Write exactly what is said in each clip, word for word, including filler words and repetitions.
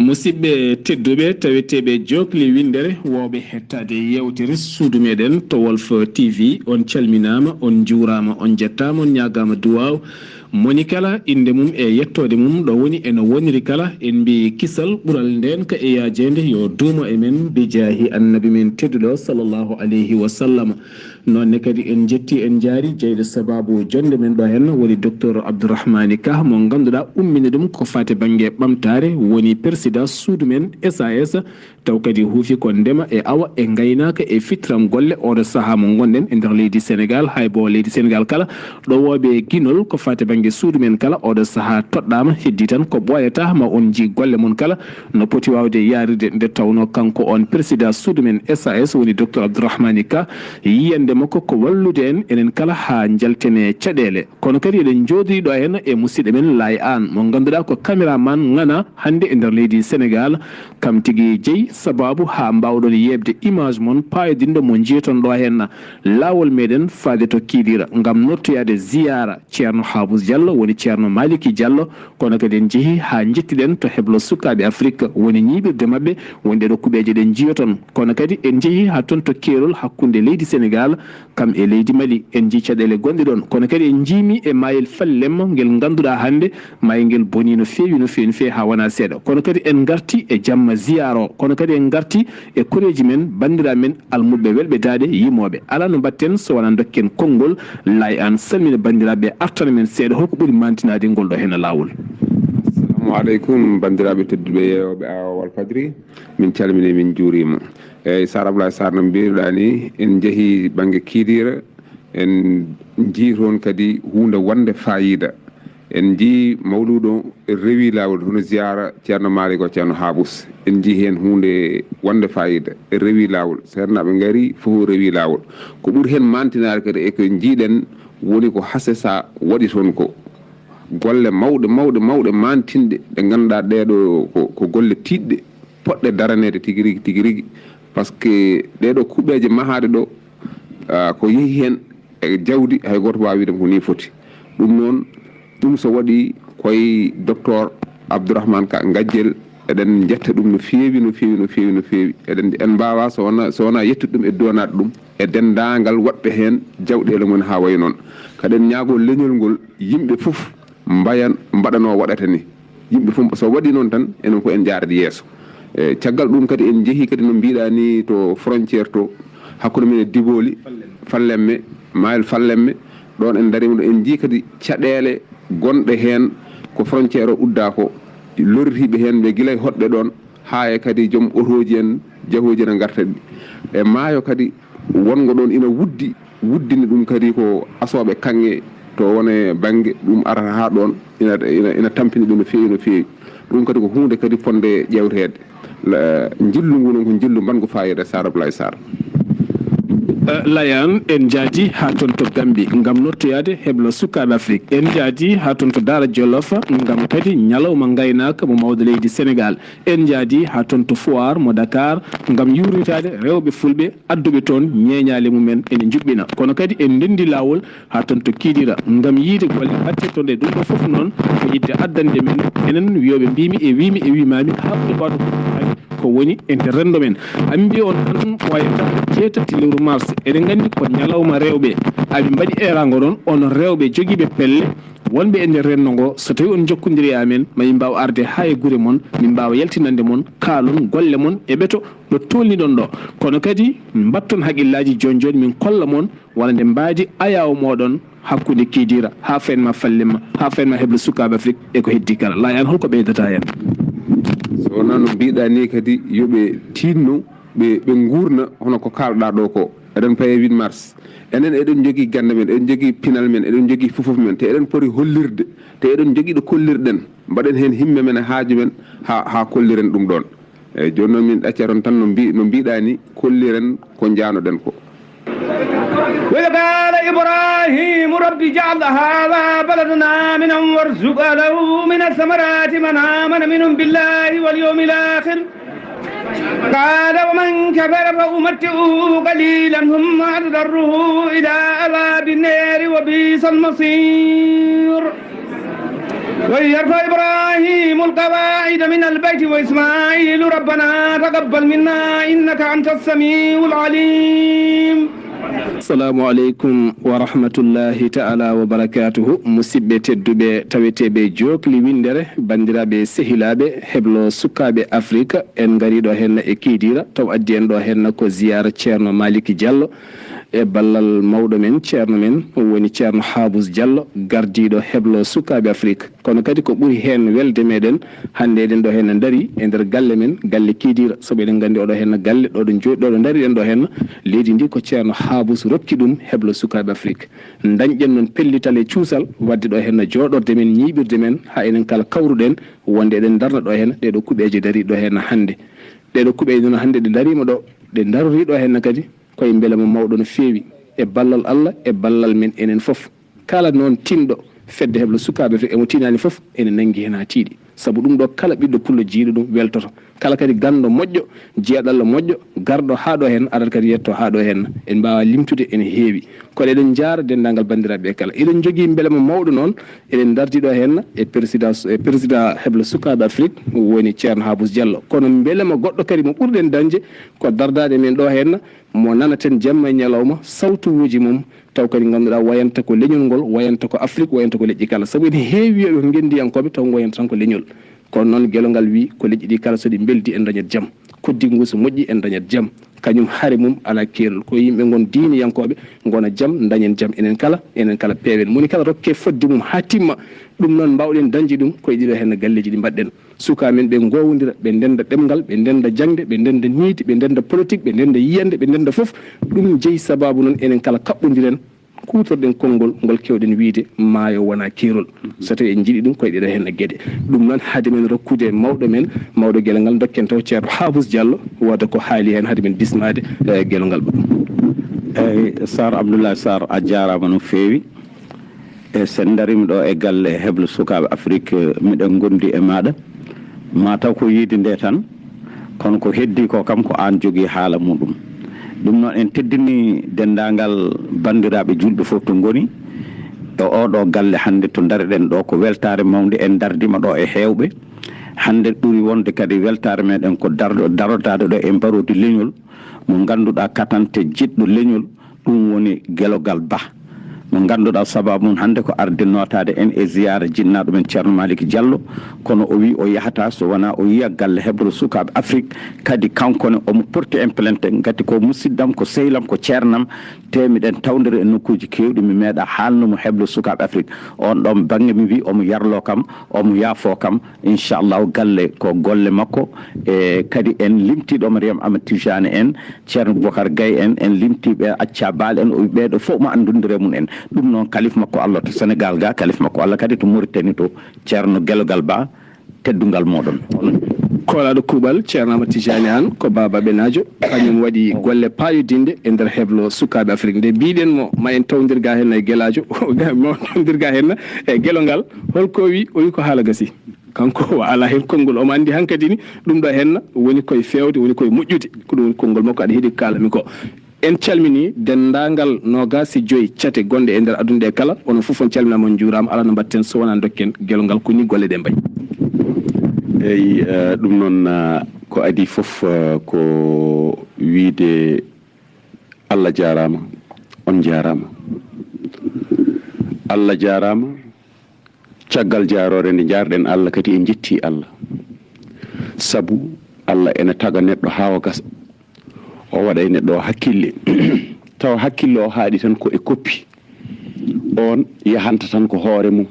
Musidɓe tedduɓe, taweteeɓe jookli winndere, woowɓe hettaade yeewtere suudu meɗen to Walf T V, on calminaama, on njuuraama, on njettaama, on ñaagaama duwaaw. Moni kala innde mum e yettoode mum ɗo woni e no woniri kala, en mbiyi kisal ɓural ndeenka e yaajeende yo duumo e men, bijaahi annabi men tedduɗo sallallahu alayhi wa sallam. Noon ne kadi en njetti, en njaari jeyɗo sabaabu jonnde men ɗo heen woni Docteur Abdourahmani Ka mo ngannduɗaa ummini ɗum ko faati bannge ɓamtaare, woni persidaa suudu men S A S, taw kadi huufi ko ndema e awa e ngaynaaka e fitram golle oɗo sahaa mo ngonɗen e nder leydi Senegaal, hay bo leydi Senegaal kala ɗo wooɓe ginol ko faati bannge suudu men kala oɗo sahaa toɗɗaama, heddii tan ko ɓooyata ma on njii golle mon kala no poti waawde yaarude, nde tawnoo kanko on persidaa suudu men S A S woni Docteur Abdourahmani Ka, yiyannde makko ko wallude en enen kala haa njalten e caɗeele. Kono kadi eɗen njooɗii ɗo heen e musidɗo men Laay Aan mo ngannduɗaa ko caméraman ŋana hannde e nder leydi Senegaal. Kam tigi jeyi sabaabu haa mbaawɗon yeeɓde image mon paayodinɗo mo njiyaton ɗo heen laawol meɗen faade to Kidira ngam nottoyaade ziyaara Ceerno Haabus Jallo woni Ceerno Maliki Jallo. Kono kadi en njehii haa njettiɗen to heblo sukaaɓe Afrik woni ñiiɓirde maɓɓe woni ɗeɗo kuɓeeje ɗe njiyoton. Kono kadi en njehii haa toon to keerol hakkunde leydi Senegaal kam e leydi Mali. En njii caɗeele gonɗe ɗoon. Kono kadi en njiimi e maayel Fallemma ngel ngannduɗaa hannde maayel ngel bonii no feewi, no feewi, no feewi haa wonaa seeɗa. Kono kadi en ngarti e jamma ziyaara o. Kono kadi en ngarti e koreeji men, banndiraaɓe men, almuɓɓe welɓe daaɗe, yimooɓe. Alaa no mbaɗten so wonaa ndokken konngol, Laay Aan salmina banndiraaɓe, artana men seeɗa holko ɓuri mantinaade ngol ɗo heen laawol. Assalamu aleykum, banndiraaɓe tedduɓe yeewɓe Walfadjri. Min calminii, min njuuriima. Eeyi, Saar Ablaye Saar, no mbiiruɗaa ni, en njehii bannge Kiidiira, en njii toon kadi huunde wonde faayiida. En njii mawluudu o rewi laawol, hono ziyaara Ceerno Maalik o, Ceerno Haabus. En njii heen huunde wonde faayiida, rewi laawol. Seernaaɓe ngari, fof rewi laawol. Ko ɓuri heen mantinaade kadi e ko njiiɗen woni ko H C S A waɗi toon ko. Golle mawɗe, mawɗe, mawɗe mantinɗe ɗe ngannduɗaa ɗee ɗoo ko, ko golle tiiɗɗe, potɗe daraneede tigi rigi, tigi rigi. Par ce que ɗee ɗoo kuɓeeje mahaaɗe ɗoo, ah, ko yehi heen e jawdi, hay gooto waawaa wiide ko nii foti. Ɗum noon, ɗum so waɗii koye Docteur Abdourahmane Ka Gajel, eɗen njetta ɗum no feewi, no feewi, no feewi, no feewi. Eɗen, en mbaawaa so wonaa, so wonaa yettude ɗum e duwanaade ɗum e denndaangal waɗɓe heen jawɗeele mum haa wayi noon. Kaɗen ñaagoo leñol ngol, yimɓe fof mbayan, mbaɗa no waɗata ni. Yimɓe fof, so waɗii noon tan, enen fof en njaarat yeeso. E caggal ɗum kadi en njehii kadi no mbiiɗaa ni to frontière to, hakkunde men e Diboli, Fallemme, maayel Fallemme, ɗoon en ndariima ɗo, en njii kadi caɗeele gonɗe heen ko frontière o uddaa ko, lorritiiɓe heen ɓe gila e hoɗɓe ɗoon, haa e kadi joom otooji en, jahooji ene ngarta ɗi. E maayo kadi wonngo ɗoon ina wuddi, wuddini ɗum kadi ko asooɓe kaŋŋe to wone bannge ɗum arata haa ɗoon, ina, ina, ina tampini ɗum no feewi, no feewi. Ɗum kadi ko huunde kadi fotnde ƴeewteede. La-, njillu ngu noon ko njillu mbaɗngu faayiida, Saar Ablaye Saar. Eh, Laay Aan, en njaadi haa toon to Gambi ngam nottoyaade heblo sukaaɓe Afrik. En njaadi haa toon to Daara Jolof ngam kadi ñalawma ngaynaaka mo mawɗo leydi Senegaal. En njaadi haa toon to Foire mo Dakar ngam yuurnitaade rewɓe fulɓe adduɓe toon ñeeñaale mumen ene njuɓɓina. Kono kadi en ndenndi laawol haa toon to Kiidira ngam yiyde golle mbaɗte toon ɗe. Ɗum ɗo fof noon ko yiɗde addande men enen wiyooɓe mbimi e wimi e wimami haa ɓuri mbaɗo ko woni e nder renndo men. Amin mbiya on tan wayata jeetati lewru mars. Eɗen nganndi ko ñalawma rewɓe. Amin mbaɗi eeraango noon on rewɓe jogiiɓe pelle wonɓe e nder renndo ngo, so tawi on njokkondiri e amen, ma min mbaaw arde haa e gure mon, min mbaawa yaltinande mon, kaalon golle mon e ɓeto ɗo tolniɗon ɗo. Kono kadi mbatton haqqillaaji jooni jooni, min kolla mon wonande mbaadi ayaawo mooɗon hakkunde Kiidira, haa fenma Fallema, haa fenma heblo sukaaɓe Afrik e ko heddi kala. Laay Aan, holko ɓeydata heen? So wonaa no mbiiɗaa ni kadi, yo ɓe tiinno, ɓe, ɓe nguurna hono ko kaalɗaa ɗo ko. Eɗen paye huit mars. Enen eɗen njogii gannde men, eɗen njogii pinal men, eɗen njogii fofof men, te eɗen poti hollirde, te eɗen njogii ɗo kollirɗen. Mbaɗen heen himme men e haaju men haa, haa kolliren ɗum ɗoon. Eeyi, jooni noon min ɗaccat on tan no mbi-, no mbiɗaa ni, kolliren ko njaanoɗen ko. وإذ قال إبراهيم رب اجعل هذا بلدا آمنا وارزق أهله من الثمرات من آمن منهم بالله واليوم الآخر قال ومن كفر فأمتعه قليلا ثم أضطره إلى عذاب النار وبئس المصير. وإذ يرفع إبراهيم القواعد من البيت وإسماعيل ربنا تقبل منا إنك أنت السميع العليم. Assalamu aleykum wa rahmatullahi ta'ala wa barakatuhu. Musidɓe tedduɓe taweteeɓe Jookli Winndere, banndiraaɓe sehilaaɓe heblo sukaaɓe Afrik, en ngariiɗo heen e Kiidiira, taw addi en ɗo heen ko ziyaara Ceerno Malick Diallo e ballal mawɗo men, ceerno men, woni Ceerno Haabus Diallo, gardiiɗo heblo sukaaɓe Afrik. Kono kadi ko ɓuri heen welde meɗen, hannde eɗen ɗo heen ndarii e nder galle men, galle Kiidiira, sabu eɗen nganndi oɗo heen galle, ɗo ɗo jooɗi, ɗo ɗo ndariɗen ɗo heen, leydi ndi ko Ceerno Haabus rokki ɗum heblo sukaaɓe Afrik. Ndañɗen noon pellital e cuusal, waɗde ɗo heen jooɗorde men, ñiiɓirde men, haa enen kala kawruɗen wonde eɗen ndarna ɗo heen ɗeeɗo kuɓeeje dariiɗo heen hannde. Ɗeeɗo kuɓeeje noon hannde ɗe ndariima ɗo, ɗe ndarorii ɗo heen kadi, koye mbelema mawɗo no feewi, e ballal Allah, e ballal men enen fof. Kala noon tinɗo fedde heblo sukaaɓe to emo tinaani fof ene nanngi heen haa tiiɗi. Sabu ɗum ɗo kala ɓiɗɗo pullo jiyɗo ɗum weltoto. Kala kadi ganndo moƴƴo, jiyaaɗo Allah moƴƴo, garɗo haa ɗo heen, arat kadi yetto haa ɗo heen. En mbaawaa limtude, ene heewi. Kono eɗen njaara denndaangal banndiraaɓe ɓe kala. Eɗen njogii mbelema mawɗo noon, eɗen ndardi ɗo heen e président, e président heblo sukaaɓe Afrik, woni Ceerno Haabus Diallo. Kono mbelema goɗɗo kadi mo ɓurɗen dañde ko dardaade men ɗo heen, mo nanaten jamma e ñalawma sawtuuji mum, taw kadi ngannduɗaa wayanta ko leñol ngol, wayanta ko Afrik, wayanta ko leƴƴi kala. Sabu ene heewi wiyooɓe ko ngenndiyankooɓe, taw ngoyanta tan ko leñol. Kono noon, gelongal wii ko leƴƴi ɗi kala, so ɗi mbeldi, en ndañat jam. Koddi ngu so moƴƴi, en ndañat jam. Kañum hare mum alaa keerol. Ko yimɓe ngon diiniyankooɓe, ngona jam, ndañen jam enen kala, enen kala peewen. Moni kala rokke fodde mum haa timma. Ɗum noon, mbaawɗen dañde ɗum ko e ɗiɗo heen galleeji ɗi mbaɗɗen. Sukaa men ɓe ngoowondira, ɓe ndennda ɗemngal, ɓe ndennda jaŋde, ɓe ndennda niiti, ɓe ndennda politik, ɓe ndennda yiyannde, ɓe ndennda fof. Ɗum jeyi sabaabu noon enen kala kaɓɓondiren, kuutorɗen konngol ngol keewɗen wiyde maayo wonaa keerol. So tawii en njiɗii ɗum, ko e ɗeɗo heen geɗe. Ɗum noon, hade men rokkude mawɗo men, mawɗo gelal ngal, ndokken taw Ceerno Haabus Diallo, wooda ko haali heen, hade men bismaade, eh, gelongal ɓe. Eeyi, Sarr Abdoulaye Sarr, a jaaraama no feewi. E sen ndariima ɗo e galle heblo sukaaɓe Afrik, miɗen ngondi e maaɗa. Mataw ko yiide nde tan, kono ko heddi ko kam ko aan jogii haala muɗum. Ɗum noon, en teddini denndaangal banndiraaɓe juulɓe fof to ngoni e oɗo galle hannde to ndariɗen ɗo. Ko weltaare mawnde, en ndardiima ɗo e heewɓe. Hannde ɓuri wonde kadi weltaare meɗen ko darɗo, darodaade ɗo e mbaroodi leñol mo ngannduɗaa katante jiɗɗo leñol, ɗum woni Gelongal Bah, mo ngannduɗaa sabaabu mum hannde ko arde nootaade en e ziyaara jinnaaɗo men Ceerno Malick Diallo, kono o wii o yahataa so wonaa o yiya galle heblo sukaaɓe Afrik. Kadi kanko ne omo porti en plainte, ngati ko musiddam, ko sehlam, ko ceernam, te miɗen tawdira e nokkuuji keewɗi, mi meeɗaa haalno mo heblo sukaaɓe Afrik. Oon ɗoon bannge mi wii omo yarloo kam, omo yaafoo kam, inchallahu galle ko golle makko. E kadi en limtii ɗo Mariam Ahmad Tijani en, Ceerno Boubacar Gaye en, en limtii ɓe, Acca Baal en, o wii ɓeeɗo fof ma anndondire mum en. Ɗum noon kalif makko Allah to Senegal ga, kalif makko Allah kadi to Mauritanie to, Ceerno Gelongal Bah, teddungal mooɗon. Koolaaɗo kuuɓal, Ceerno Ahmad Tijani Aan, ko Baaba Ɓenaajo, kañum waɗi golle paayodinɗe e nder heblo sukaaɓe Afrik. Nde mbiɗen mo ma en tawdir ga heen e Gelaajo, ma en tawdir ga heen e Gelongal, holko o wii? O wii ko haala gasi. Kanko o alaa heen konngol, omo anndi hankadi ni ɗum ɗo heen woni koye feewde, woni koye moƴƴude. Ko ɗum woni konngol makko, aɗa heɗii ko kaalami ko. En calminii denndaangal noogaas e joy cate gonɗe e nder aduna ɗe kala. Onon fof on calminaama, on njuuraama. Alaa no mbaɗten so wonaa ndokken Gelongal, ko nii golle ɗe mbayi. Eyi, eh, ɗum noon, eh, ko adii fof, eh, ko wiyde Allah jaaraama, on njaaraama. Allah jaaraama, caggal jaaroore nde njaarɗen Allah kadi en njettii Allah. Sabu Allah ene taga neɗɗo haa o gasa. O waɗa e neɗɗo o hakkille. Tawa hakkille o haaɗi tan ko e koppi. Oon yahanta tan ko hoore mum.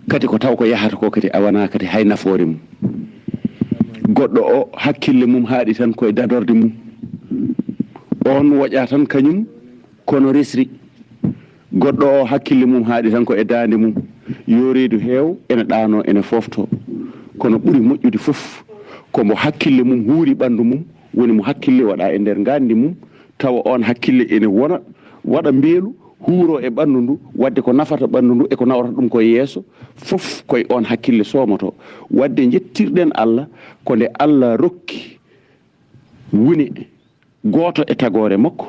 Kadi ko taw ko yahata ko kadi a wonaa kadi hay nafoore mum. Goɗɗo o hakkille mum haaɗi tan ko e dadorde mum. On woƴa tan kañum, kono resri. Goɗɗo o hakkille mum haaɗi tan ko e daande mum. Yo reedu heew, ene ɗaano, ene foofto. Kono ɓuri moƴƴude fof, ko mbo hakkille mum huuri ɓanndu mum, woni mo hakkille waɗa e nder ngaanndi mum, tawa on hakkille ene wona, waɗa mbeelu, huuro e ɓanndu ndu, waɗde ko nafata ɓanndu ndu e ko nawata ɗum ko yeeso, fof koye on hakkille soomoto. Waɗde njettirɗen Allah, ko nde Allah rokki wune gooto e tagoore makko,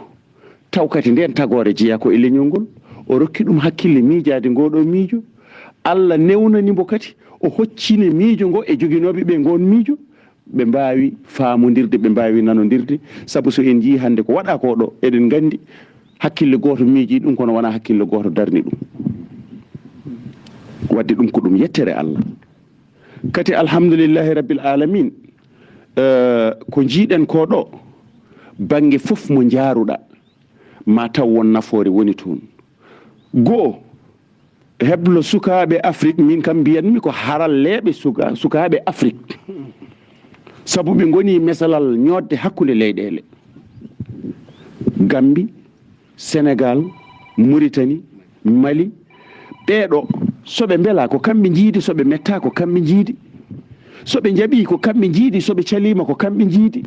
taw kadi ndeen tagoore jeyaa ko e leñol ngol, o rokki ɗum hakkille miijaade ngoo ɗoo miijo. Allah newnani mbo kadi, o hoccini miijo ngo e joginooɓe ɓe ngoon miijo, ɓe mbaawi faamondirde, ɓe mbaawi nanondirde, sabu so en njiyii hannde ko waɗaa ko ɗo, eɗen nganndi hakkille gooto miijii ɗum, kono wonaa hakkille gooto darni ɗum. Waɗde ɗum ko ɗum yettere Allah. Kadi, alhamdulillahi rabbil alamin, eh, ko njiiɗen ko ɗo, bannge fof mo njaaruɗaa, ma taw won nafoore woni toon. Goo, heblo sukaaɓe Afrik, min kam mbiyanmi ko haralleeɓe suka-, sukaaɓe Afrik. Sabu ɓe ngoni mesalal ñoodde hakkunde leyɗeele. Gambi, Senegal, Muritani, Mali, ɓeeɗo, so ɓe mbelaa ko kamɓe njiidi, so ɓe mettaa ko kamɓe njiidi, so ɓe njaɓii ko kamɓe njiidi, so ɓe caliima ko kamɓe njiidi.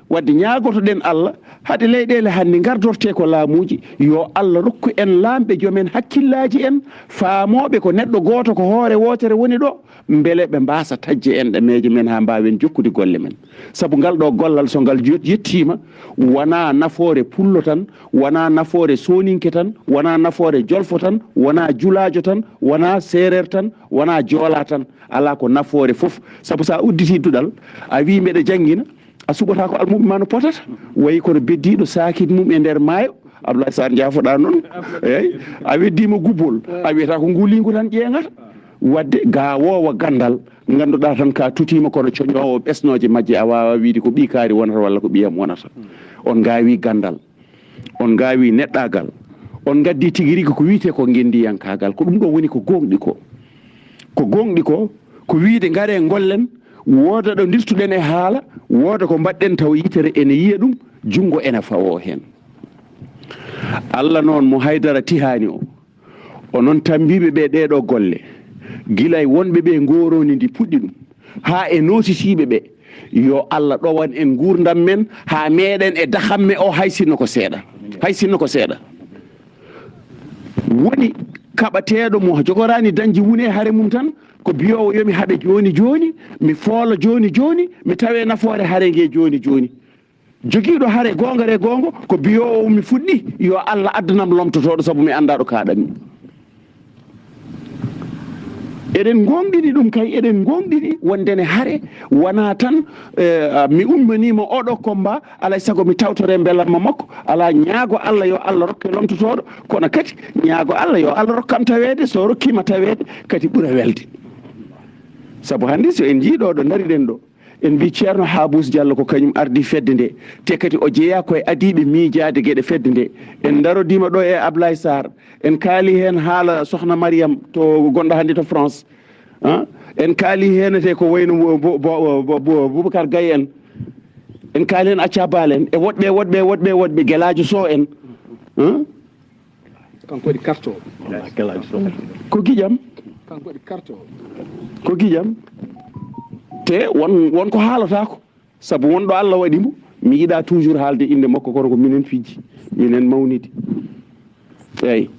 Wadde ñaagotoɗen Allah, hade leyɗeele hannde ngardortee ko laamuuji, yo Allah rokku en laamɓe joom en hakkillaaji en, faamooɓe ko neɗɗo gooto ko hoore wootere woni ɗo, mbele ɓe mbaasa taƴde enɗam men haa mbaawen jokkude golle men. Sabu ngal ɗo gollal, so ngal yet-, yettiima, wonaa nafoore pullo tan, wonaa nafoore sooninke tan, wonaa nafoore jolfo tan, wonaa julaajo tan, wonaa seereer tan, wonaa joolaa tan, alaa ko nafoore fof. Sabu so a udditii duɗal, a wii mbeɗa janngina, a suɓataa ko almuɓɓe ma no potata. Wayi kono beddiiɗo saakit mum e nder maayo, Abdoulaye Sarr, njaafoɗaa noon. Eey, a weddiima gubbol, a wiyata ko nguuliingu tan ƴeeŋata. Wadde gaawoowo ganndal, ngannduɗaa tan ka tutiima kono coñoowo ɓesnooje majje, a waawaa wiide ko ɓii kaari wonata walla ko ɓiyam wonata. On ngaawi ganndal, on ngaawi neɗɗaagal, on ngaddi tigi rigi ko wiyetee ko ngenndiyankaagal. Ko ɗum ɗo woni ko gooŋɗi ko. Ko gooŋɗi ko, ko wiyde ngaree ngollen, wooda ɗo ndirtuɗen e haala, wooda ko mbaɗɗen tawa yitere ene yiya ɗum, junngo ene fawoo heen. Allah noon mo haydara tihaani o, onon tammbiiɓe ɓe ɗee ɗoo golle, gila e wonɓe ɓe ngooroondi ndi puɗɗi ɗum, haa e nootitiiɓe ɓe, yo Allah ɗowan en nguurndam men haa meeɗen e dahamme o, hay sinno ko seeɗa. Hay sinno ko seeɗa. Woni kaɓateeɗo mo jogoraani dañde wune hare mum tan, ko biyoowo yo mi haɓe jooni jooni, mi foola jooni jooni, mi tawe nafoore hare nge jooni jooni. Jogiiɗo hare goonga re goongo, ko biyoowo mi fuɗɗi, yo Allah addanam lomtotooɗo, sabu mi anndaa ɗo kaaɗanmi. Eɗen ngoongɗini ɗum kay, eɗen ngoongɗini wonde ne hare wonaa tan, eh, mi ummaniima oɗo combat, alaa e sago mi tawtore mbelamma makko, alaa, ñaago Allah yo Allah rokke lomtotooɗo, kono kadi ñaago Allah yo Allah rokkam taweede, so rokkiima taweede kadi ɓura welde. Sabu hannde so en njii ɗo, ɗo ndariɗen ɗo, en mbii Ceerno Haabus Jallo ko kañum ardii fedde nde, te kadi o jeyaa ko e adiiɓe miijaade geɗe fedde nde. En ndarodiima ɗo e Ablaye Sarr, en kaali heen haala Sohna Mariam to gonɗo hannde to France. Ah, en kaali heen te ko wayno Bo-, Bo-, Bo-, Bo-, Bo-, Boubacar Gaye en. En kaali heen Acca Baal en, e woɗɓe, woɗɓe, woɗɓe, woɗɓe, Gelaajo Sow en. Ah? Kanko waɗi carte o. Ko giƴam. Kanko waɗi carte o. Ko giƴam. Te won, won ko haalataako. Sabu won ɗo Allah waɗi mo, mi yiɗaa toujours haalde innde makko, kono ko minen fijji, minen mawnidi. Eey.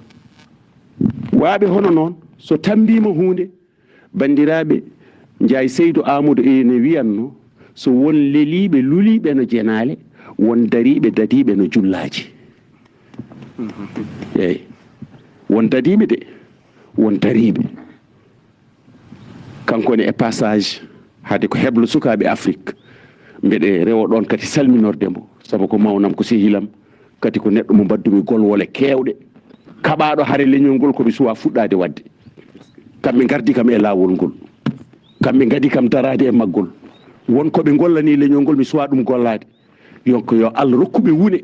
Waaɓe hono noon, so tammbiima huunde, banndiraaɓe, Njaay Seydu Aamadu ene wiyatno, so won leliiɓe luliiɓe no jenaale, won dariiɓe dadiiɓe no jullaaji. Eey. Won dadiiɓe de, won dariiɓe. Kanko ne e passage, hade ko heblo sukaaɓe Afrik. Mbeɗe rewa ɗoon kadi salminorde mo, sabu ko mawnam, ko sehilam, kadi ko neɗɗo mo mbaddumi golwole keewɗe. Kaɓaaɗo hare leñol ngol ko mi suwaa fuɗɗaade waɗde. Kamɓe ngardi kam e laawol ngol. Kamɓe ngadi kam daraade e maggol. Won ko ɓe ngollani leñol ngol, mi suwaa ɗum gollaade. Yonko yo Allah rokku ɓe wune,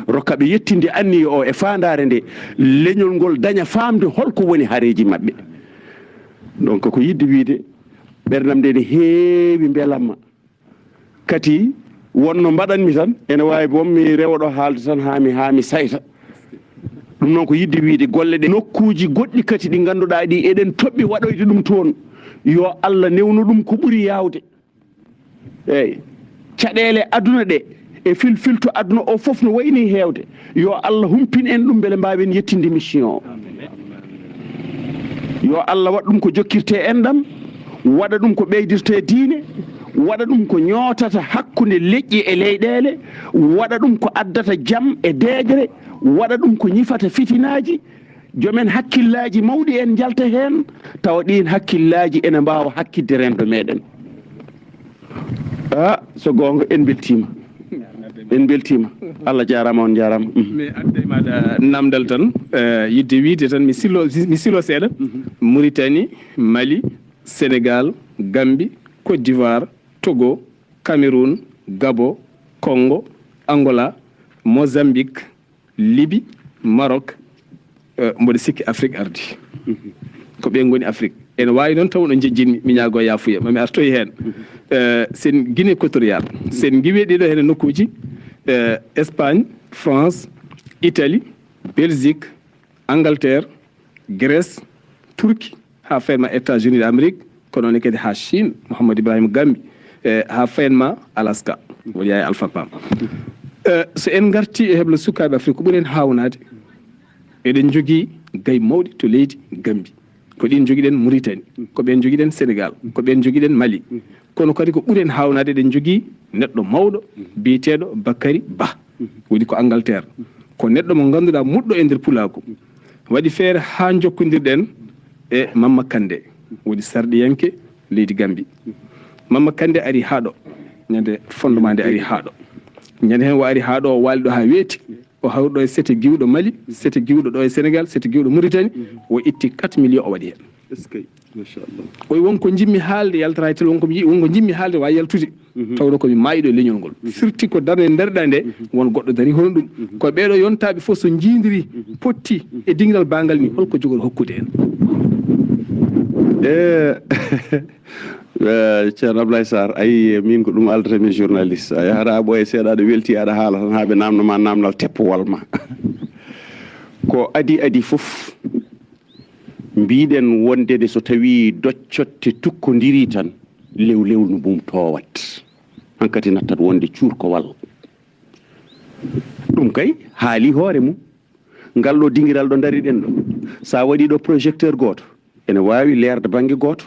rokka ɓe yettinde anniya o e faandaare nde, leñol ngol daña faamde holko woni hareeji maɓɓe. Donc, ko yiɗde wiyde, ɓernam nde ne heewi mbelamma. Kadi, Wonno mbaɗanmi tan, ene waawi boom mi rewa ɗo haalde tan haa mi, haa mi sayta. Ɗum noon ko yiɗde wiyde golle ɗe nokkuuji goɗɗi kadi ɗi ngannduɗaa ɗi eɗen toɓɓi waɗoyde ɗum toon. Yo Allah newnu ɗum ko ɓuri yaawde. Eeyi. Caɗeele aduna ɗe e filfilto aduna o fof no wayi nii heewde. Yo Allah humpin en ɗum mbele mbaawen yettinde mission o. Yo Allah waɗ ɗum ko jokkirtee enɗam, waɗa ɗum ko ɓeydirtee diine, waɗa ɗum ko ñootata hakkunde leƴƴi e leyɗeele, waɗa ɗum ko addata jam e deeƴre, waɗa ɗum ko ñifata fitinaaji. Joom en hakkillaaji mawɗi en njalta heen, tawa ɗiin hakkillaaji ene mbaawa hakkitde renndo meeɗen. Ah, so goonga, en mbeltiima. En mbeltiima. Allah jaaraama, on njaaraama. Mhm. Mi adda e maaɗa namdal tan, eh, yiɗde wiyde tan, mi silo, mi silo seeɗa. Mhm. Mauritanie, Mali, Sénégal, Gambie, Côte d'Ivoire, Togo, Cameroun, Gabon, Congo, Angola, Mozambique, Libi, Maroc, eh, mboɗo sikki Afrique ardi. Mhm. Ko ɓe ngoni Afrique. Ene waawi noon taw no njejjinmi, mi ñaagoo yaafuya, ma mi artoy heen. Mhm. Eh, sen Guinée équatoriale, sen ngiwii ɗiɗo heen e nokkuuji, eh, Espagne, France, Italie, Belgique, Angleterre, Grèce, Turquie, haa fayin ma États-Unis d'Amérique, kono ne kadi haa Chine, Mouhamadou Ibrahima Gambi, eh, haa fayin ma Alaska, woni yaay Alpha Pam. Eh, so en ngartii e heblo sukaaɓe Afrique, ko ɓuri en haawnaade, eɗen njogii gay mawɗi to leydi Gambi. Ko ɗin njogiɗen Mauritanie, ko ɓen njogiɗen Sénégal, ko ɓen njogiɗen Mali. Kono kadi ko ɓuri en haawnaade, eɗen njogii neɗɗo mawɗo biyeteeɗo Bakary Ba, woni ko Angleterre. Ko neɗɗo mo ngannduɗaa muɗɗo e nder pulaaku. Waɗi feere haa njokkondirɗen e Mamma Kande, woni sarɗiyanke leydi Gambi. Mamma Kande ari haa ɗo, ñande fondement nde ari haa ɗo. Ñande heen o ari haa ɗo, o waali ɗo haa weeti. O hawri ɗo e sete giwɗo Mali, sete giwɗo ɗo e Sénégal, sete giwɗo Mauritanie, o itti quatre millions o waɗi heen. Est-ce que? Machallah. O wi, won ko njimmi haalde, yaltata e télé, won ko mi yi-, won ko njimmi haalde, wa yaltude. Mhm. Tawɗo ko mi maayiɗo e leñol ngol. Mhm. Firti ko darnde nderɗaa nde, mhm, won goɗɗo dari hono ɗum. Mhm. Ko ɓeeɗo yontaa ɓe fof so njiindiri, mhm, potti, mhm, e dingiral baagal ni, holko jogori hokkude en? Eh, eh, Ceerno Ablaye Sarr, ayi, min ko ɗum aldata min journaliste. A yahata a ɓooya seeɗa, aɗa welti, aɗa haala tan haa ɓe naamno ma naamnal teppowal ma. Ko adi adi fof, mbiɗen wonde de so tawii doccotte tukkondirii tan, lewlewnu mum toowat. Hankadi nattat wonde cuurkowal. Ɗum kay haali hoore mum. Ngal ɗo dingiral ɗo ndariɗen ɗo, so a waɗi ɗo projecteur gooto, ene waawi leerde bannge gooto.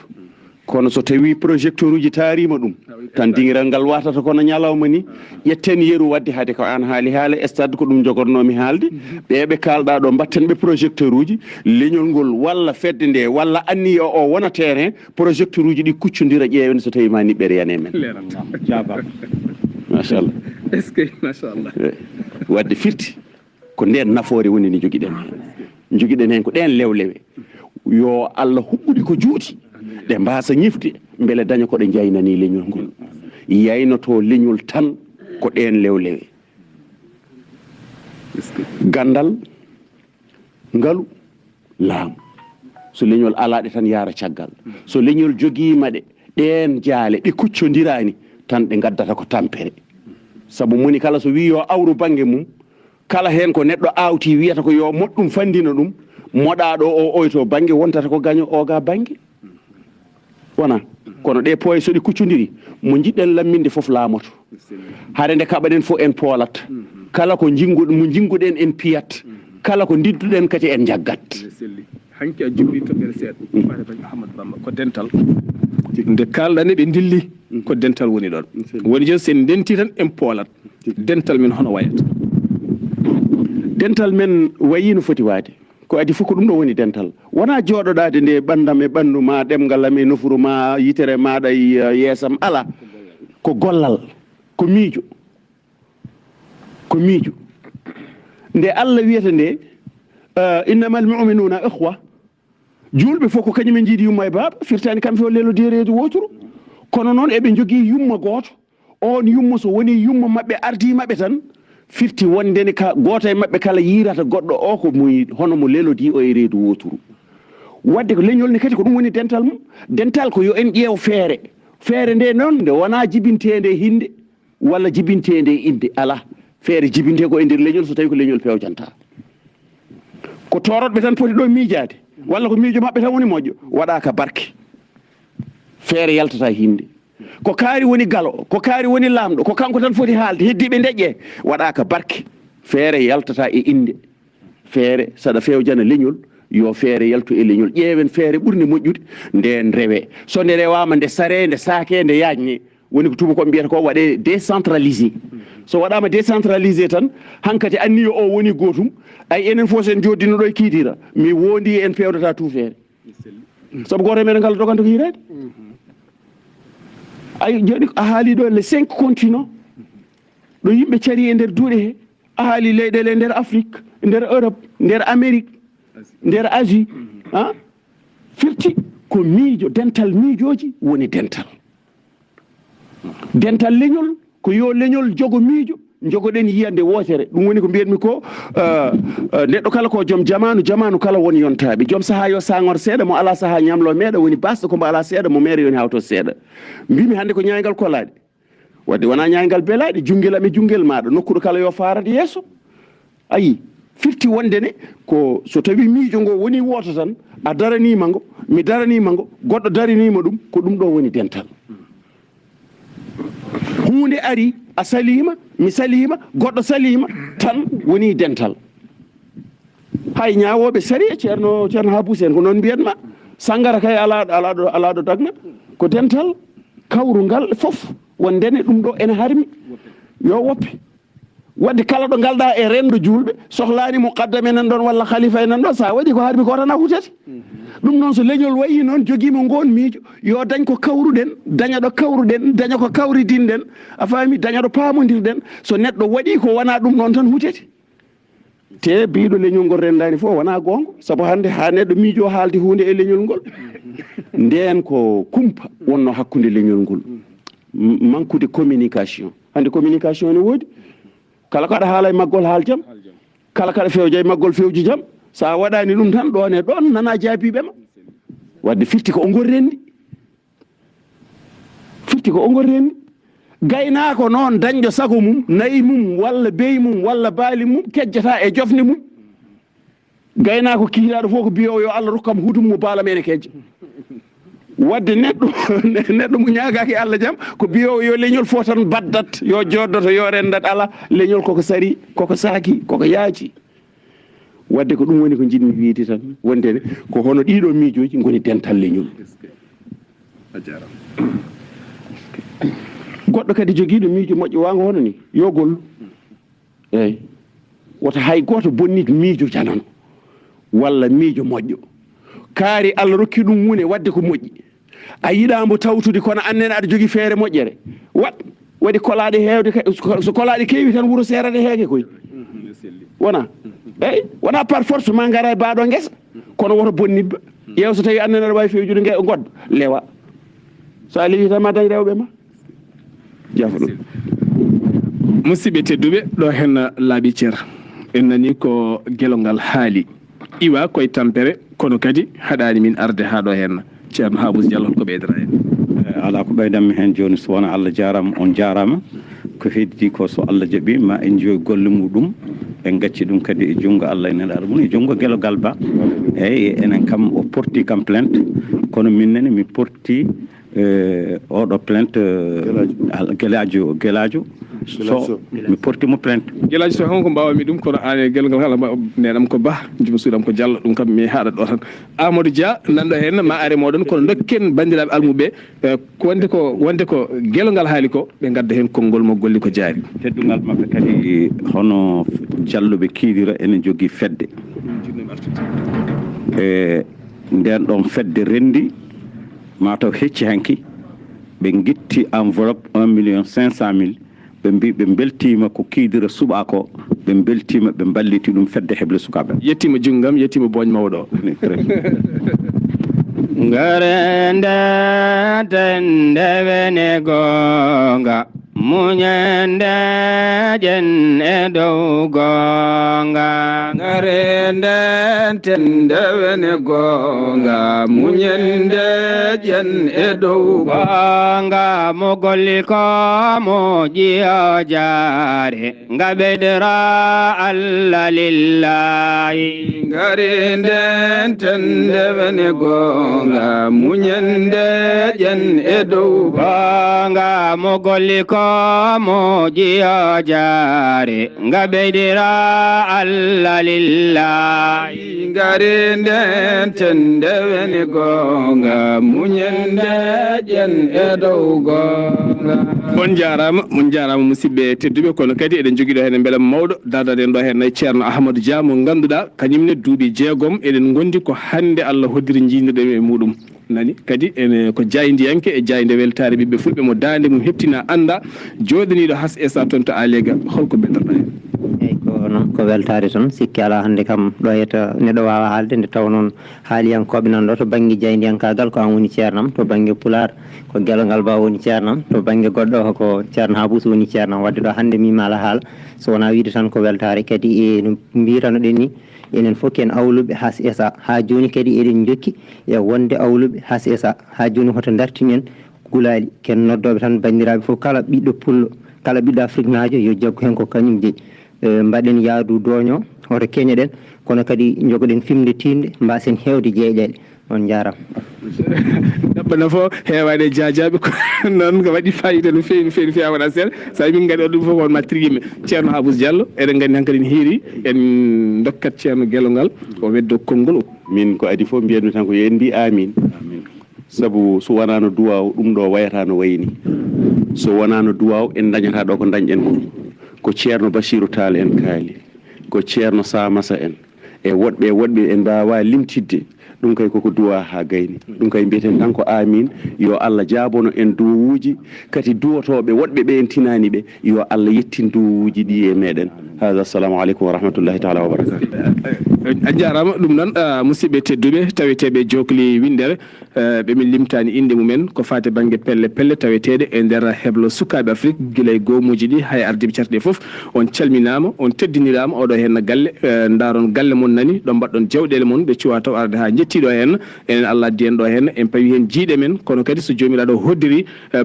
Kono so tawii projecteur uji taariima ɗum, tan dingiral ngal watata kono ñalawma ni. Ƴetten yeru waɗde hade ko aan haali haala stade, ko ɗum jogornoomi haalde. Ɓee ɓe kaalɗaa ɗo, mbatten ɓe projecteur uji, leñol ngol walla fedde nde walla anniya o wona terrain, projecteur uji ɗi kuccondira, ƴeewen so tawii ma niɓɓere yane men. Leeral. Jaaba. Machallah. Est-ce que, machallah. Eh, waɗde firti. Ko ndeen nafoore woni nde njogiɗen heen. Njogiɗen heen ko ɗeen lewlewe. Yo Allah huɓɓuɗe ko juuti, ɗe mbaasa ñifde, mbele daña ko ɗe njaynanii leñol ngol. Yaynotoo leñol tan ko ɗeen lewlewe. Ganndal, ngalu, laamu. So leñol alaa ɗe tan yaara caggal. So leñol jogiima ɗe, ɗeen jaale, ɗe kuccondiraani, tan ɗe ngaddata ko tampere. Sabu moni kala so wii yo awru bannge mum, kala heen ko neɗɗo aawti wiyata ko yo moɗ ɗum fanndina ɗum, moɗaaɗo o oyto bannge wontata ko gaño oga bannge. Wona? Kono ɗe pooye so ɗe kuccondiri, mo njiɗɗen lamminde fof laamoto. Hare nde kaɓaɗen fof en poolat. Kala ko njingu-, mo njinguɗen en piyat. Kala ko ndidduɗen kadi en njaggat. Hanki a juuri toɓɓere seeɗa. Faare Bañ Ahmad Bamba, ko dental. Nde kaalɗaa nde ɓe ndilli, ko dental woni ɗon. Woni jooni so en ndentii tan en poolat. Dental men hono wayata? Dental men wayi no foti waade. Ko adi fof ko ɗum ɗo woni dental. Wonaa jooɗoɗaade nde ɓanndam e ɓanndu ma, ɗemngal am e nofuru ma, yitere maaɗa e, eh, yeesam. Alaa. Ko gollal, ko miijo. Ko miijo. Nde Allah wiyata nde, eh, "Innamal mu'minuna ikhwa." Juulɓe fof ko kañum en njiidi yumma e baaba, firtaani kamɓe fof lelodii e reedu wooturu. Kono noon eɓe njogii yumma gooto. Oon yumma so wonii yumma maɓɓe ardii maɓɓe tan, firti wonde ne ka gooto e maɓɓe kala yiirata goɗɗo o ko mo, hono mo lelodii o e reedu wooturu. Waɗde ko leñol ne kadi ko ɗum woni dental mum. Dental ko yo en ƴeew feere. Feere nde noon nde wonaa jibinteende e hinnde. walla jibinteende e innde, alaa. Feere jibintee ko e nder leñol, so tawii ko leñol pewjantaa. Ko toorotɓe tan poti ɗo miijaade, walla ko miijo maɓɓe tan woni moƴƴo, waɗaaka barke. Feere yaltataa hinnde. Ko kaari woni galo, ko kaari woni laamɗo, ko kanko tan foti haalde, heddiiɓe ndeƴƴee, waɗaaka barke. Feere yaltataa e innde. Feere, saɗa fewjana leñol, yo feere yaltu e leñol. Ƴeewen feere ɓurnde moƴƴude, ndeen rewee. So nde rewaama, nde saree, nde saakee, nde yaajnee. Woni ko tuubakooɓe mbiyata ko waɗee décentralisé. So waɗaama décentralisé tan, hankadi anniya o woni gootum, ay enen fof so en njooddino ɗo e kiidiira, mi woondii en pewdataa tuufeere. Sabu gooto e meɗen kala doganta ko hitaade. Ay, jooni a haali ɗo les cinq continents, ɗo yimɓe carii e nder duuɗe he, a haali leyɗeele e nder Afrique, e nder Europe, e nder Amérique, e nder Asie, ah, firti ko miijo, dental miijooji woni dental. Dental leñol, ko yo leñol jogo miijo, njogoɗen yiyannde wootere. Ɗum woni ko mbiyatmi ko, eh, eh, neɗɗo kala ko joom jamaanu, jamaanu kala won yontaaɓe. Joom sahaa yo saangor seeɗa, mo alaa sahaa ñamlo meeɗa, woni baasɗo ko mbo alaa seeɗa, mo meere yoni hawto seeɗa. Mbimi hannde ko ñaaygal kolaaɗe. Wadde wonaa ñaaygal belaaɗe, junngel am e junngel maaɗa, nokkuɗo kala yo faarat yeeso. Ayi, firti wonde ne ko so tawii miijo ngo woni wooto tan, a daraniima ngo, mi daraniima ngo, goɗɗo daraniima ɗum, ko ɗum ɗo woni dental. Huunde ari, a saliima, mi saliima, goɗɗo saliima, tan woni dental. Hay ñaawooɓe sariya, Ceerno, Ceerno Haabus en, ko noon mbiyatma. Sanngara kay alaa, alaa ɗo, alaa ɗo dagna. Ko dental kawrungal fof, wonde ne ɗum ɗo ene harmi. Yo woppe. Wadde kala ɗo ngalɗa e renndo juulɓe, sohlaani muqaddam e nan ɗoon walla khalifa e nan ɗoon, so a waɗii ko harmi ko tan a hutete. Ɗum noon so leñol wayii noon, jogiima ngoon miijo, yo dañ ko kawruɗen, daña ɗo kawruɗen, daña ko kawridinɗen, a faami, daña ɗo paamondirɗen. So neɗɗo waɗii ko wonaa ɗum noon tan hutete. Te biiɗo leñol ngol renndaani fof wonaa goonga, sabu hannde haa neɗɗo miijo haalde huunde e leñol ngol, ndeen ko kumpa wonnoo hakkunde leñol ngol. M-, manque de communication. Hannde communication ene woodi. Kala ko aɗa haala e maggol, haal jam. Kala ko aɗa fewja e maggol, fewju jam. So a waɗaani ɗum tan, ɗoon e ɗoon nana jaabiiɓe ma. Wadde firti ko o ngol renndi. Firti ko o ngol renndi. Gaynaako noon dañɗo sago mum, nayi mum, walla beyi mum, walla baali mum, kejjata e jofnde mum. Gaynaako kihiɗaaɗo fof ko biyoowo yo Allah rokku kam huutu mum mo baala mene kejja. Wadde neɗɗo, neɗɗo mo ñaagaaki Allah jam, ko biyoowo yo leñol fof tan baddat, yo joddoto, yo renndat, ala, leñol koko sari, koko saaki, koko yaaji. Wadde ko ɗum woni ko njiɗmi wiyde tan, wonde ne ko hono ɗiɗo miijooji ngoni dental leñol. A jaaraama. Goɗɗo kadi jogiiɗo miijo moƴƴo waango hono ni, yo gollu. Eeyi. Wota hay gooto bonnit miijo janano walla miijo moƴƴo. Kaari Allah rokki ɗum huunde waɗde ko moƴƴi. A yiɗaa mbo tawtude, kono aan nene aɗa jogii feere moƴƴere. Waɗ, waɗi kolaaɗe heewde ka, so, so kolaaɗe keewi tan wuro seerata heege koy. Wona? Eeyi, wona par force ma ngara e baaɗo ngesa, kono woto bonnit ba. Ƴeew so tawii aan nene aɗa waawi fewjude nge, ngoddo, lewa. So a lewi tan ma dañ rewɓe ma. Jaafoɗon. Musidɓe tedduɓe, ɗo heen laaɓi cer. En nanii ko gelo ngal haali. Iwa koye tampere, kono kadi haɗaani min arde haa ɗo heen. Ceerno Haabus Jallo, ko ɓeydata heen? Eh, alaa ko ɓeydanmi heen jooni, so wonaa Allah jaaraama, on jaaraama. Ko heddi ko, so Allah jaɓi, ma en njiyoy golle muɗum. En gacci ɗum kadi e junngo Allah, enen armum e junngo gelo gal ba. Eeyi, enen kam o porti kam plainte, kono min nene mi porti, eh, oɗo plainte, eh, Gelaajo. Al-, Gelaajo, Gelaajo. Gelaajo So, Sow. Mi porti mo plainte. Gelaajo Sow, honko mbaawmi ɗum, kono aan e gelo ngal kala mba-, nenam ko Bah, juma suudam ko Jallo, ɗum kam mi haɗat ɗo tan. Amadou Dia, nanɗo heen, ma are moɗon, kono dokken banndiraaɓe almuɓe, eh, ko wonde ko, wonde ko gelo ngal haali ko, ɓe ngadda heen konngol mo golli ko jaari. Teddungal maɓɓe kadi, hono Jallo ɓe kiidira ene jogii fedde. E ndeen ɗoon fedde renndi, mataw hecci hanki, ɓe ngitti enveloppe un million cinq cent mille, ɓe mbi ɓe mbeltiima ko kiidira suɓaa ko, ɓe mbeltiima, ɓe mballiti ɗum fedde heble sukaaɓe. Yettiima junngam, yettiima booñ mawɗo. Très bien. Ngare nde tende wene goonga. Muñende ƴen e dow goonga. Ngare nden ten ndewen e goonga. Muñende ƴen e dow goonga. Mo golli ko mo jiyo jaare. Nga ɓeydira Allah lillahi. Ngare nden ten ndewen e goonga. Muñende ƴen e dow goonga. Mo golli ko mo jiyo jaare. Nga ɓeydira Allah lillahi. Ngare nden ten ndewen e goonga. Muñende ƴen e dow goonga. On njaaraama, on njaaraama, musidɓe tedduɓe, kono kadi eɗen njogii ɗo heen mbela mawɗo, dardaɗen ɗo heen nayi Ceerno Ahmadou Dia, mo ngannduɗaa kañum ne duuɓi jeegom eɗen ngondi, ko hannde Allah hoddiri njiidirɗen e muɗum. Nani kadi ene ko jaayndiyanke e jaaynde weltaare ɓiɓɓe fulɓe, mo daande mum heptina annda, jooɗaniiɗo H S A toon to Alega. Holko beltorɗaa heen? Eyyi, ko noon, ko weltaare toon. Sikki alaa, hannde kam ɗo heta neɗɗo waawa haalde, nde taw noon haaliyankooɓe nan ɗo to bannge jaayndiyankaagal, ko an woni ceernam, to bannge pulaar ko Gelongal Ba woni ceernam, to bannge goɗɗo ko Ceerno Habous woni ceernam. Wadde ɗo hannde mi maala haala, so wonaa wiide tan ko weltaare. Kadi e no mbiyatanoɗen ni, enen fof ken awluɓe H S A. Haa jooni kadi eɗen njokki e wonde awluɓe H S A. Haa jooni hoto ndartin en gulaali, ken noddooɓe tan banndiraaɓe fof, kala ɓiɗɗo pullo, kala ɓiɗɗo afriknaajo yo jaggu heen ko kañum jeyi. Eh, mbaɗen yaadu dooño, hoto keñoɗen, kono kadi njogoɗen fimde tiinde, mbaasen heewde jeyɗeele. On njaaraama. Dabba nafo heewaade jaajaaɓe, ko noon ko waɗi fayida no feewi, no feewi, no feewi, a waɗa seeɗa. So tawi min ngaɗi ɗum fof, ko on mbattiri yimɓe. Ceerno Habous Diallo, eɗen nganndi hankadi ne hiiri en ndokkat Ceerno Gelongal, o weddo konngol. Min ko adi fof mbiyatmi tan ko yo en mbi amin. Sabu so wonaano duwaaw, ɗum ɗo wayata no wayi ni. So wonaano duwaaw, en ndañata ɗo ko ndañɗen ko. Ko Ceerno Basiiru Taal en kaali, ko Ceerno Samasa en, e woɗɓe, e woɗɓe en mbaawa limtidde. Ɗum kay koko duwaa haa gayni. Ɗum kay mbiyeten tan ko amin, yo Allah jaabono en duwawuuji, kadi duwotooɓe woɗɓe ɓe en tinaani ɓe, yo Allah yettin duwawuuji ɗi e meɗen. Haaza, assalamu aleykum wa rahmatullahi taala wa barakatuh. A jaaraama. Ɗum noon, ah, musidɓe tedduɓe, taweteeɓe jookli winndere, eh, ɓe min limtaani innde mumen, ko faati bannge pelle pelle taweteeɗe e nder heblo sukaaɓe Afrik, gila e goomuuji ɗi, hay ardiiɓe carte ɗe fof. On calminaama, on teddiniraama. Oɗo heen galle, eh, ndaaron galle mon nani, ɗo mbaɗɗon jawɗeele mon, ɓe cuwa taw arde haa njettii ɗo heen. Enen Allah addi en ɗo heen, en pawi heen jiiɗe men, kono kadi so Joomiraaɗo hoddiri, eh,